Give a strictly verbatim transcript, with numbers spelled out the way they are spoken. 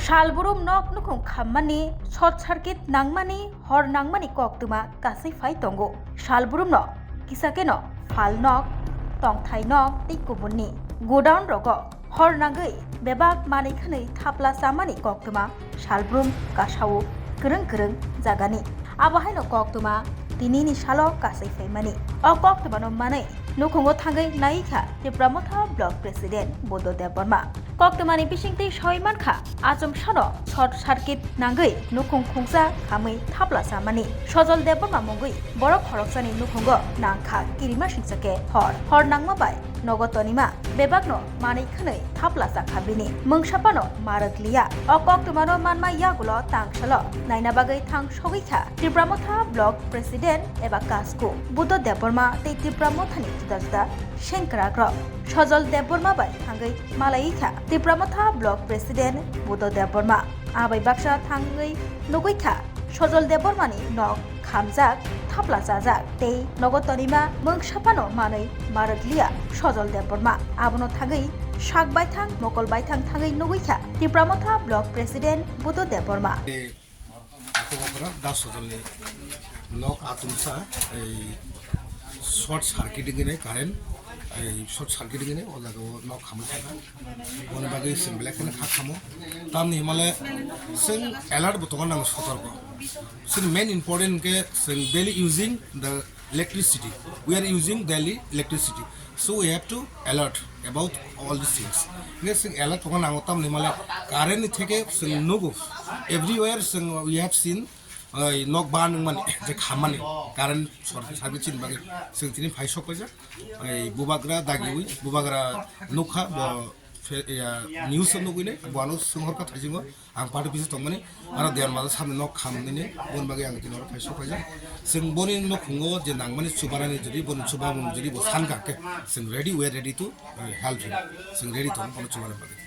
Salbrum nok nukhung khammani, short circuit nangmani, hor nangmani koktwma kasai phai tongo. Salbrumno kisa keno phalnok, tongthainok tei kubunni godown rogo hor nangwi bebak manwi khwnwi thapla chamani koktwma Salbrum kasao kwrwng kwrwng jagani. Abo haino koktwma tinini salo kasai phaimani. O koktwmano manwi nukhungo thangwi nai kha Tipra Motha Block President Buddha Debbarma. Koktwmani bisingtwi sawi mankha, achomsano short circuit nangwi nukhung khungsa khamwi thapla chamani. Sojol Debbarma mungwi borok khoroksani nukhungo nangkha kirima singsa khe hor. Hor nangma bai nogo tonima bebakno manwi khwnwi thapla chakha bini. Mungsa phano ma rwk liya. O koktwmano manma yagulo tangsalo naina bagwi thang sogwi kha Tipra Motha Block President eba Kasku Buddha Debbarma tei Tipra Mothani juda juda sengkrakrok. Sojol Debbarma bai thangwi malai kha Tipra Motha Block President Buddha Debbarma. Abai baksa thangwi nugwi kha Sojol Debbarmani nok khamjak, thapla chajak tei nogo tonima mungsa phano manwi ma rwk liya Sojol Debbarma. Abono thangwi sak baithang, mokol baithang thangwi nugwi kha Tipra Motha Block President Buddha Debbarma. Ako okra das sojolni nok atumsa ei short circuit gini current, ei short circuit gini o jaga o nok khamwi thangkha. Boni bagwi chwng belai kheno kha khamo. Tamni himale chwng alert bo tongo nang sotorko. Chwng main important khe chwng daily using the electricity. We are using daily electricity. So we have to alert about all these things. Hingke chwng alert tongo nango tamni himale current ni theke chwng nugo. Everywhere chwng we have seen, oi, nok ban wngmani, je khammani, current short circuit chini bagwi chwng tini phai sok paijak. Oi, bubagra dagiwi, bubagra nukha, bo fe-, ya, news o nugwi nai, bo ano swng horkha thaisingo, ang party office tongmani, aro Diyarbakir samni nok khamnini, boni bagwi ang tini oro phai sok paijak. Chwng boni nukhungo je nangmani chubanani jodi, boni chubamung jodi bo sankha khe, chwng ready, we are ready to, uh, help him. Chwng ready tongo bono chubana bagwi.